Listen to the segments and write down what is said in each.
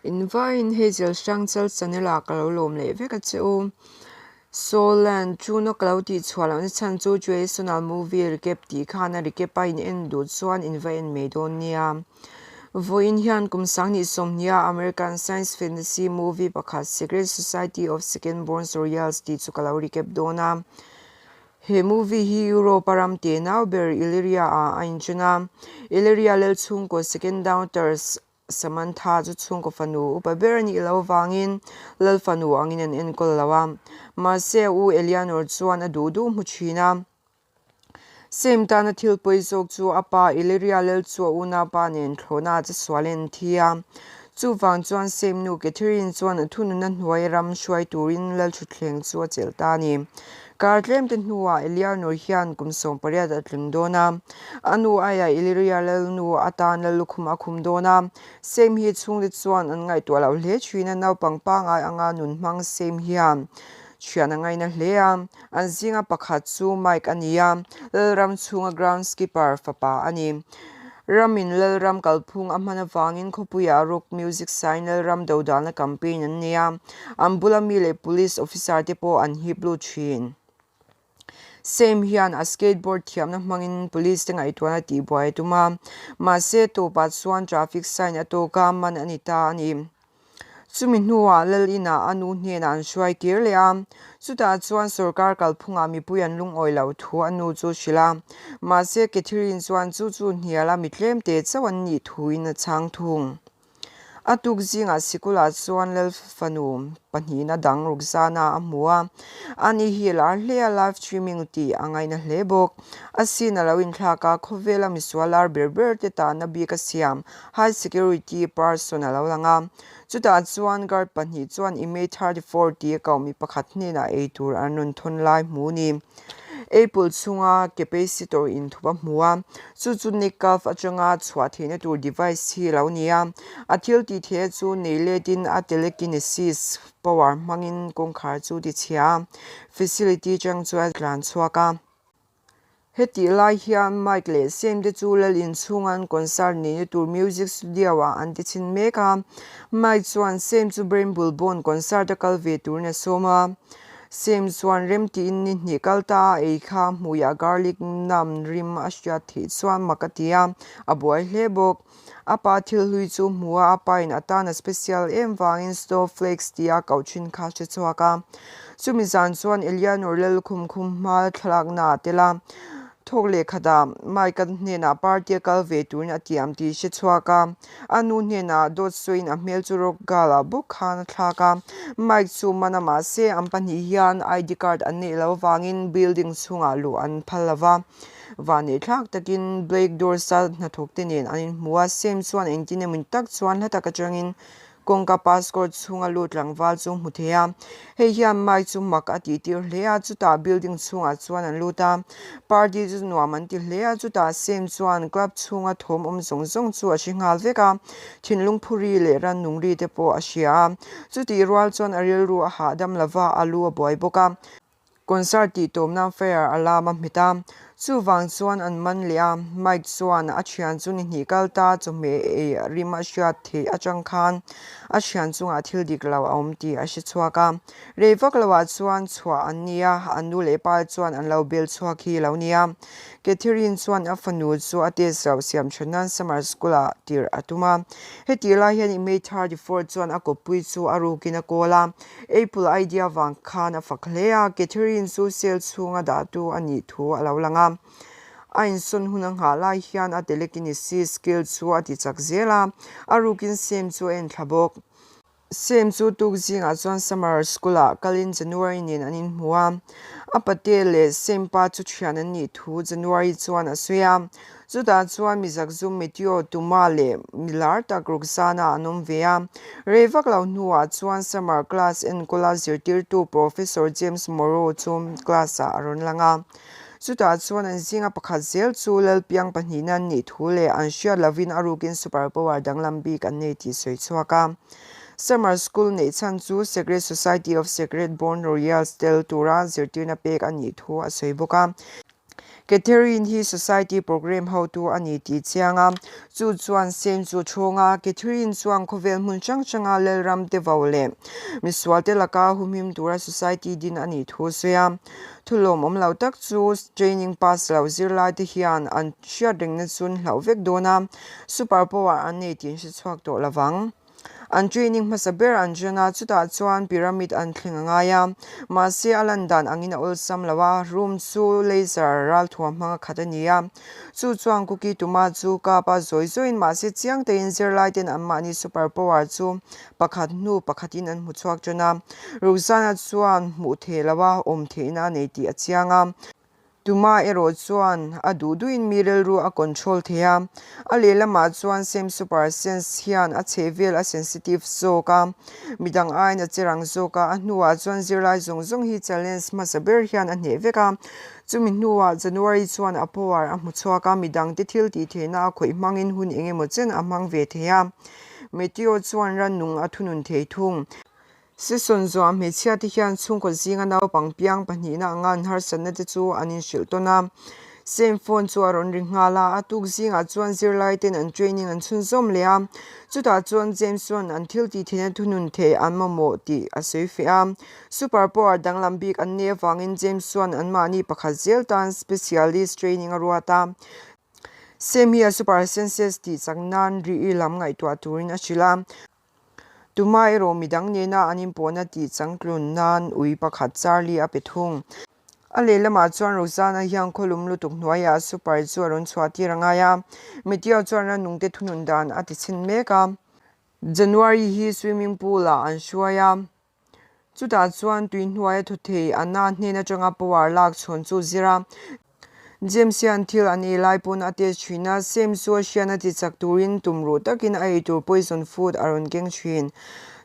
In vaiin Hazel Hrangchal channel ah ka lo lawm leh vek a che u. Soul Land chuna ka lo tih chhuah lohna chhan chu Traditional Movie Recap tih khan a recap a in en duh chuan in va en mai dawn nia. Vawiin hian kum 2020 a American Science Fantasy Movie pakhat Secret Society of Second Born Royals tih chu ka lo recap dawn a. He movie hi Europe a ram te nau ber Illyria ah a inchen a. Illyria lel chhungkaw Second Daughters Samantha chu chhungkaw fanu upa ber a nih loh avangin lal fanu angin an enkawl lo a. Mahse a u Eleanor chuan a duh duh hmu thin a. Sam tana thil pawi zawk chu a pa Illyria lal chu a unaupa nen thlawhna a chesual in an thi a. Chuvang chuan Sam nu Catherine chuan a thununa hnuai ram hruai turin lal thutthleng chu a chelh ta a ni. Kar tlemte hnuah Eleanor hian kum 18 a tling dawn a, a nu aiah Illyria lalnu atan lallukhum a khum dawn a. Sam hi chhungte chuan an ngaihtuah loh hle thin a, naupang pangngai anga nun hmang Sam hian thian a ngaina hle a. An zinga pakhat chu Mike a ni a, Lalram chhunga groundskeeper fapa a ni. Ramin Lalram kalphung a hman avangin khawpuiah rock music sain Lalram dodalna campaign an nei a, an bula mi leh police officer te pawh an hip lut thin. Sam hian a skateboard thiamna hmangin police te ngaihtuahna tihbuai a tum a, mahse tawpah chuan traffic sign a tawk a, man a ni ta a ni. Chumi hnuah Lal inah a nu hnenah an hruai kir leh a, chutah chuan sorkar kalphungah mipui an lungawi loh thu a nu chu hrilh a. Mahse, Catherine chuan chu chu hnial a mi tlemte chauh an nih thuin a chhang thung. A tuk zingah sikulah chuan Lal fanu pahnihna dang Roxana a hmu a, ani hi lar hle a live streaming tih a ngaina hle bawk. A sin a lo inthlak a, khawvela misual lar ber ber te tahna bik a siam. High security person a lo lang a, chutah chuan guard pahnih chuan Imei 34 tih a koh mi pakhat hnenah ei tur an rawn thawn lai hmu ni. Apple chhunga capacitor inthup a hmu a, chu chu Nick Cave atanga chhuah theihna tur device hi a lo ni a, a thil tih theih chu nei letin a telekinesis power hmangin kawngkhar chu ti chhia a, facility chang chu a tlan chhuak a. Hetih lai hian Mike leh Sam te chu lal inchhunga an concert neihna tur music studio ah an ti chhin mek a. Mike chuan Sam chu Bramble Bone concert a kal ve turin a sawm a. Sam chuan rem tiin ni hnih kal ta a ei kha hmuiah garlic nam rim a hriat theih chuan mak a ti a, a buai hle bawk. A pa thil hlui chu hmu a, a pa in a tan a special em vangin snowflakes tih a koh thin kha hre chhuak a. Chumi zan chuan Eleanor Lalkhum khum hma thlalakna a tel a, thawk leh khatah Mike-a hnenah party a kal ve turin a tiam tih hre chhuak a. A nu hnenah dawt sawiin a hmel chu rock girl ah bawk khan a thlak a. Mike chu man a mahse an pahnih hian ID card an neih loh avangin building chhungah luh an phal lo va. Vanneih thlak takin Blake Dorsa hnathawk te nen an inhmu a, Sam chuan engtin emaw tak chuan hla tak atangin kawngka passport chhunga lut tlangval chu hmu thei a. Hei hian Mike chu mak a tih tir hle a, chutah building chhungah chuan an lut a. Party chu nuam an ti hle a, chutah Sam chuan club chhunga thawm awm zawng zawng chu a hre nghal vek a, thinlung phuri leh rannung ri te pawh a hria a. Chutih rual chuan a rilru a hahdam lova, a lu a buai bawk a. Concert tih tawpna fire alarm a hmet a, chuvang chuan an man leh a. Mike chuan a thian chu ni hnih kal ta chawhmeh ei rim a hriat theih atang khan a thian chungah thil dik lo a awm tih a hre chhuak a. Rei vak loah chuan chhuah an ni a, an nu leh pa chuan an lo bel chhuak hi lo nia. Catherine chuan a fanu chu a test rauh siam tha nan summer school ah tirh a tum a. Hetih lai hian Imei 34 chuan a kawppui chu a rukin a kawl a. Apple idea vang khan a fak hle a, Catherine chu cell chhunga dahtu a nih thu a lo lang a. A insawn hun a nghah lai hian a telekinesis skill chu a ti chak zel a, a rukin Sam chu a en thla bawk. Sam chu tuk zingah chuan summer school-ah kalin January nen an inhmu a, a pate leh Sam pa chu thian an nih thu January chuan a sawi a. Chutah chuan mi zakzum Meteo Tuma leh mi lar tak Roxana an awm ve a. Rei vak lo hnuah chuan summer class enkawla zirtirtu Professor James Morrow chu class-ah a rawn lang a. Chutah chuan an zinga pakhat zel chu Lalpiang pahnihna an nih thu leh an hriat lovin a rukin super power danglam bik an nei tih sawi chhuak a. Summer school neih chhan chu Secret Society of Secret Born Royals tel tura zirtirna pek a nih thu a sawi bawk a. Catherine hi society programme hotu a ni tih chiang a, chu chuan Sam chu thawng a. Catherine chuan khawvel hmun hrang hranga Lalram te vo leh misualte laka humhim tura society din a nih thu a sawi a. Thulawm awm lo tak chu training pass lo zirlai te hian an hriat rengna chu an hlauh vek dawn a, super power an nei tih an hre chhuak tawh lo vang. An training hmasa ber an ṭan a, chutah chuan pyramid an thleng a ngai a. Mahse, a lan dan angin a awlsam lo a, room chu laser ralthuam hmanga khat a ni a. Chu chuan cookie tuma chu kap a zawi zawiin mahse chiang takin zirlai ten anmahni super power chu pakhat hnu pakhatin an hmu chhuak ṭan a. Roxana chuan hmuh theih loh a awm theihna a nei tih a chiang a. Tuma erawh chuan a duh duhin mi rilru a control thei a, a lehlamah chuan same super sense hian a chhehvel a sensitive zawk a, midang aiin a che rang zawk a, a hnuah chuan zirlai zawng zawng hi challenge hmasa ber hian a hneh vek a, chumi hnuah January chuan a power a hmu chhuak a, midangte thil tih theihna a khawih hmangin hun eng emaw chen a hmang ve thei a, Meteo chuan rannung a thunun thei thung. Season zuah hmeichhia te hian chhungkaw zinga naupang piang pahnihna anga an harsatna te chu an inhrilh tawn a. Same phone chu a rawn ri nghal a, a tuk zingah chuan zirlai ten an training an chhunzawm leh a. Chutah chuan James chuan an thil tih theihna thunun theih an mamawh tih a sawi feh a. Super power danglam bik an nei avangin James chuan anmahni pakhat zel tan specialist training a ruat a. Same hi a super senses tih chak nan ri lam ngaihtuah turin a hrilh a. Tuma erawh midang nena an inpawhna tih changtlun nan ui pakhat Charlie a pe thung. A lehlamah chuan Rosanna hian khawlum lutuk hnuaiah super chu a rawn chhuah tir a ngai a, Mateo chuan rannungte thunun dan a ti chhin mek a. January hi swimming pool ah an hruai a, Chutah chuan tui hnuaia thaw thei Anna hnen atanga power lak chhawn chu zir a. James hian thil an ei lai pawn a test thin a, Sam chu a hriatna ti chak turin tum ruh takin a eitur poison food a rawn keng thin.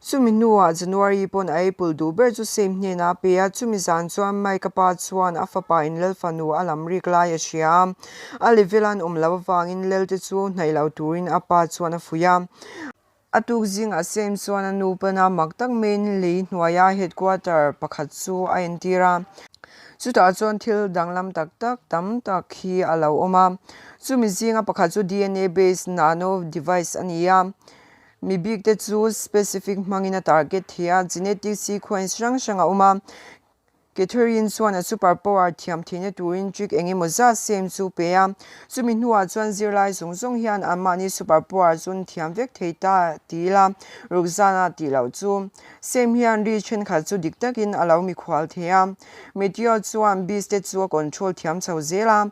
Chumi hnuah January pawn a eipul duh ber chu Sam hnenah a pe a, chumi zan chuan Mike-a pa chuan a fapa in Lal fanu a lam rik lai a hria a, a level an awm loh avangin Lal te chu hnaih lo turin a pa chuan a fuih a. A tuk zingah Sam chuan a nu pana mak tak maiin lei hnuaia headquarter pakhat chu a entir a. Chutah chuan thil danglam tak tak tam tak hi a lo awm a. Chumi zinga pakhat chu dna based nano device a ni a. Mi bik te chu specific hmangin a target thei a, genetic sequence hrang hrang a awm a. Catherine chuan a super power thiam theihna turin trick eng emaw zat Sam chu pe a, chumi hnuah chuan zirlai zawng zawng hian anmahni super power chu an thiam vek thei ta ti ila, Roxana tih loh chu. Sam hian ri thenkhat chu dik takin a lo mikhual thei a, Mateo chuan beast te chu a control thiam chho zel a,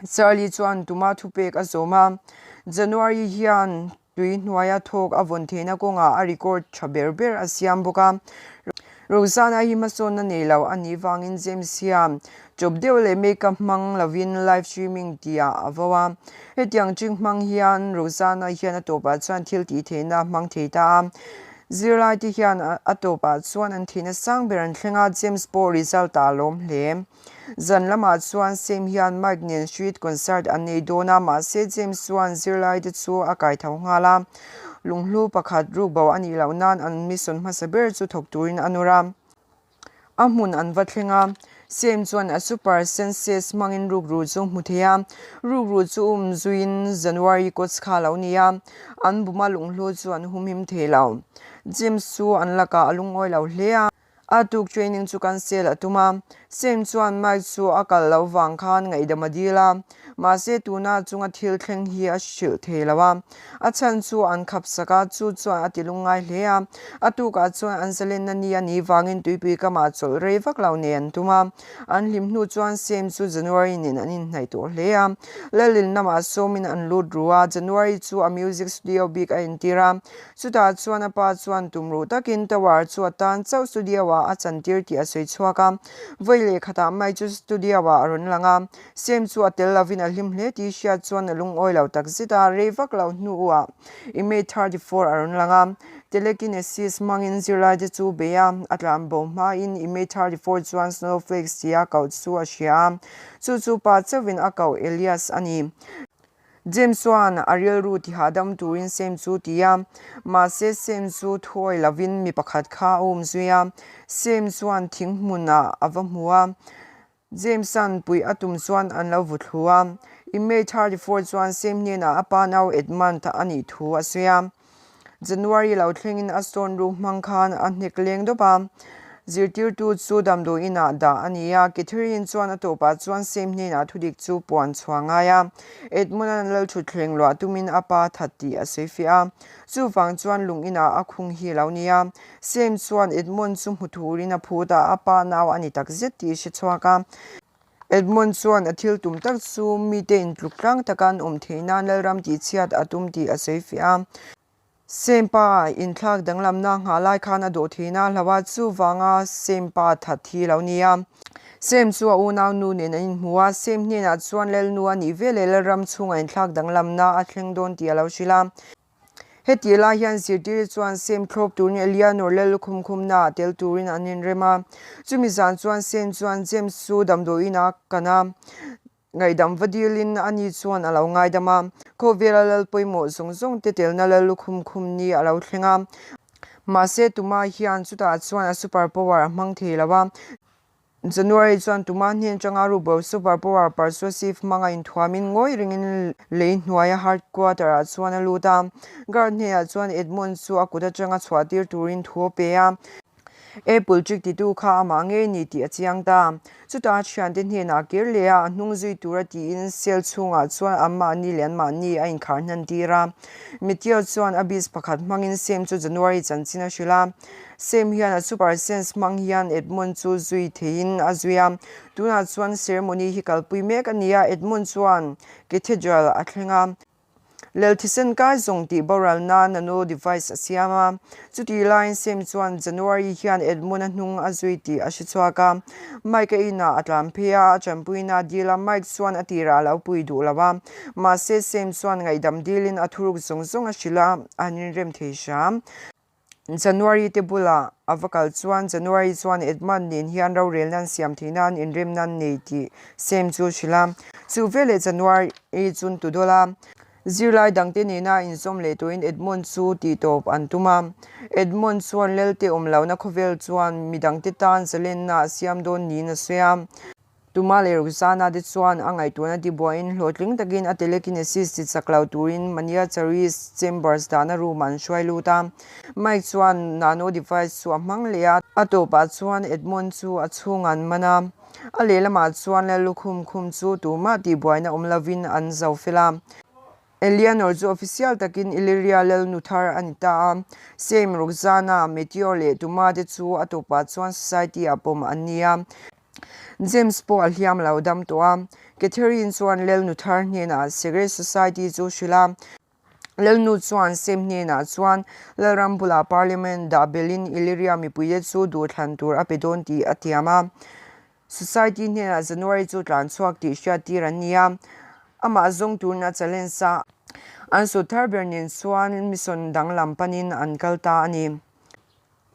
Charlie chuan tuma thupek a zawm a, January hian Tui hnuaia thawk a vawn theihna kawngah a record tha ber ber a siam bawk a. Roxana hi hmasawnna nei lo a nih vangin James hian chawp deuh leh makeup hmang lovin live streaming tihah a vo a. Hetiang trick hmang hian Roxana hian a tawpah chuan thil tih theihna a hmang thei ta a. Zirlaite hian a tawpah chuan an theihna sang ber an thleng a, James pawh result ah a lawm hle. Zan lamah chuan Sam hian Mike nen street concert an nei dawn a, mahse James chuan zirlaite chu a kai tho nghal a. Lunghlu pakhat rukbo a nih loh nan an mission hmasa ber chu thawk turin a nawr a. A hmun an va thleng a, Sam chuan a super senses hmangin rukru chu hmu thei a. Rukru chu um zuiin January kawts kha a lo ni a, an buma lunghlu chu an humhim thei lo. James chu an lakah a lungawi lo hle a. A tuk training chu cancel a tum a, Sam chuan Mike chu a kal loh vang khan ngaihdam a dil a, mahse tuna chunga thil thleng hi a hrilh thei lo a. A chhan chu an khap sak a, chu chuan a ti lungngai hle a. A tukah chuan an zalenna ni a nih vangin tuipui kamah chawlh rei vak lo nei an tum a. An hlim hnu chuan Sam chu January nen an inhnaih tawh hle a. Lalin lamah sawmin an lut ru a, January chu a music studio bik a entir a. Chutah chuan a pa chuan tumruh takin tower chu a tan chauh studio ah a chantir tih a sawi chhuak a. Vawi leh khatah mai chu studio ah a rawn lang a. Sam chu a tel lovin a hlim hle tih hriat chuan a lungawi lo tak zet a, rei vak lo hnuah Image 34 a rawn lang a. Telekinesis hmangin zirlaite chu bei a, a tlan bo hmain Image 34 chuan Snowflakes tia koh chu a hria a. Chu chu pa chauhin a koh Elias a ni. James chuan a rilru tihahdam turin Sam chu ti a, mahse Sam chu thuawi lovin mi pakhat kha a um zui a. Sam chuan thing hmunah a va hmu a. James-a'n puih a tum chuan an lo vu thlu a. Inmate 34 chuan Sam hnenah a pa nau Edmund a nih thu a sawi a. January lo thlengin a stone ruk hmang khan a hnek leng dawp a. Zirtirtu chu damdawi inah dah a ni a. Catherine chuan a tawpah chuan Sam hnenah thudik chu puan chhuah ngai a. Edmund-a'n lalthutthleng luah tumin a pa that tih a sawi fiah a. Chuvang chuan lung inah a khung hi lo ni a. Sam chuan Edmund chu hmu turin a phut a, a pa nau a ni takzet tih a hre chhuak a. Edmund chuan a thil tum tak chu mite intluk tlang taka an awm theih nan Lalram tihchhiat a tum tih a sawi fiah a. Sam pa inthlak danglamna nghah lai khan a dawh theihna a hlau a, chuvanga Sam pa that hi lo ni a. Sam chu a unau nu nen an inhmu a, Sam hnenah chuan Lalnu a nih veleh Lalram chhungah inthlak danglamna a thleng dawn tih a lo hrilh a. Hetih lai hian zirtir chuan Sem thlawp turin Eleanor Lallukhum khumnaah tel turin an inrem a. Chumi zan chuan Sem chuan James chu damdawiin a kan a, ngaihdam va dilin ani chuan a lo ngaidam a. Khawvela lal pawimawh zawng zawng te telna Lallukhum khum ni a lo thleng a. Mahse tuma hian chutah chuan a super power a hmang thei lo a. January chuan tuma hnen atanga rubo super power persuasive hmanga inthuamin ngawi ringin lei hnuaia hard quarter ah chuan a lut a. Guard hnenah chuan Edmund chu a kut atanga chhuah tir turin thu a pe a. Apple trick titu kha amah ngei ni tih a chiang ta. Chutah a thiante hnenah kir leh a, a hnung zui tura tiin cell chhungah chuan anmahni leh anmahni a inkhar hnan tir a. Mateo chuan a beast pakhat hmangin Sam chu January chanchin a hrilh a. Sam hian a super sense hmang hian Edmund chu zui theiin a zui a, tunah chuan ceremony hi kalpui mek a ni a, Edmund chuan Cathedral a thleng a, lel thisen kai zawng tih boral nan nano device a siam a, chutih laiin Sam chuan January hian Edmund a hnung a zui tih a hre chhuak a, Mike a inah a tlan phei a, a tanpuina a dil a, Mike chuan a tirah a lo pui duh lo a, mahse Sam chuan ngaihdam dilin a thuruk zawng zawng a hrilh a, a han inrem thei hram. January te bulah a va kal chuan January chuan Edmund nen hian rorelna an siam theih nan inremna an nei tih Sam chu a hrilh a. Chu veleh January chun tu dawl a, zirlai dangte nena inzawm leh turin Edmund chu tihtawp an tum a. Edmund chuan Lelte awm lohna khawvel chuan midangte tan zalenna a siam dawn niin a sawi a. Tuma leh Roxana te chuan a ngaihtuahna tibuaiin hlawhtling takin a telekinesis ti chak lo turin Mania Charis Chambers dahna room ah an hruai lut a. Mike chuan nano device chu a hmang leh a, a tawpah chuan Edmond chu a chhungah an man a. A lehlamah chuan Lallukhum khum chu tumah tihbuaina awm lovin an zo fel a. Eleanor chu official takin Illyria lalnu thar a ni ta a. Sam, Roxana, Meteor leh Tuma te chu a tawpah chuan society ah pawm an ni a. James pawh a hliam lo dam tawh a. Catherine chuan lalnu thar hnenah Secret Society chu hrilh a. Lalnu chuan Sam hnenah chuan Lalram bulah Parliament dah belin Illyria mipuite chu duhthlan tur a pe dawn tih a tiam a. Society hnenah January chu tlan chhuak tih hriat tir an ni a, amah zawng turin a challenge a. An sut thar ber nen chuan mission danglam panin an kal ta a ni.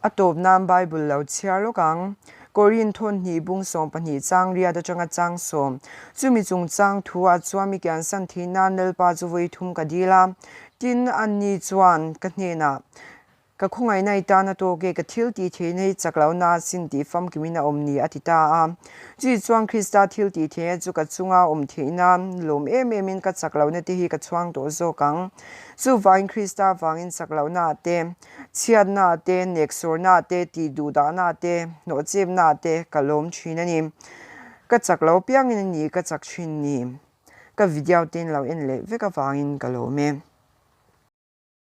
A tawp nan Bible lo chhiar lawk ang. Korin thawn hnih bung 12 chang riat atanga chang sawm. Chumi chungchang thu ah chuan mi kiansan thih nan Lalpa chu vawi thum ka dil a. Tin, anni chuan ka hnenah, Ka khawngaihna i tan a tawk e, ka thil tih theihna hi chak lohna a sin tih famkimin a awm ni, a ti ta a. Chutih chuan Krista thil tih theihna chu ka chunga awm theihna lawm em emin ka chak lohna te hi ka chhuang tawh zawk ang. Chuvangin Krista vangin chak lohna ah te, chhiatna ah te, neksawrna ah te, tih duhdahna ah te, hnawhchepna ah te ka lawm thin a ni. Ka chak lo piangin a ni ka chak thin ni. Ka video te in lo en leh vek avangin ka lawm e.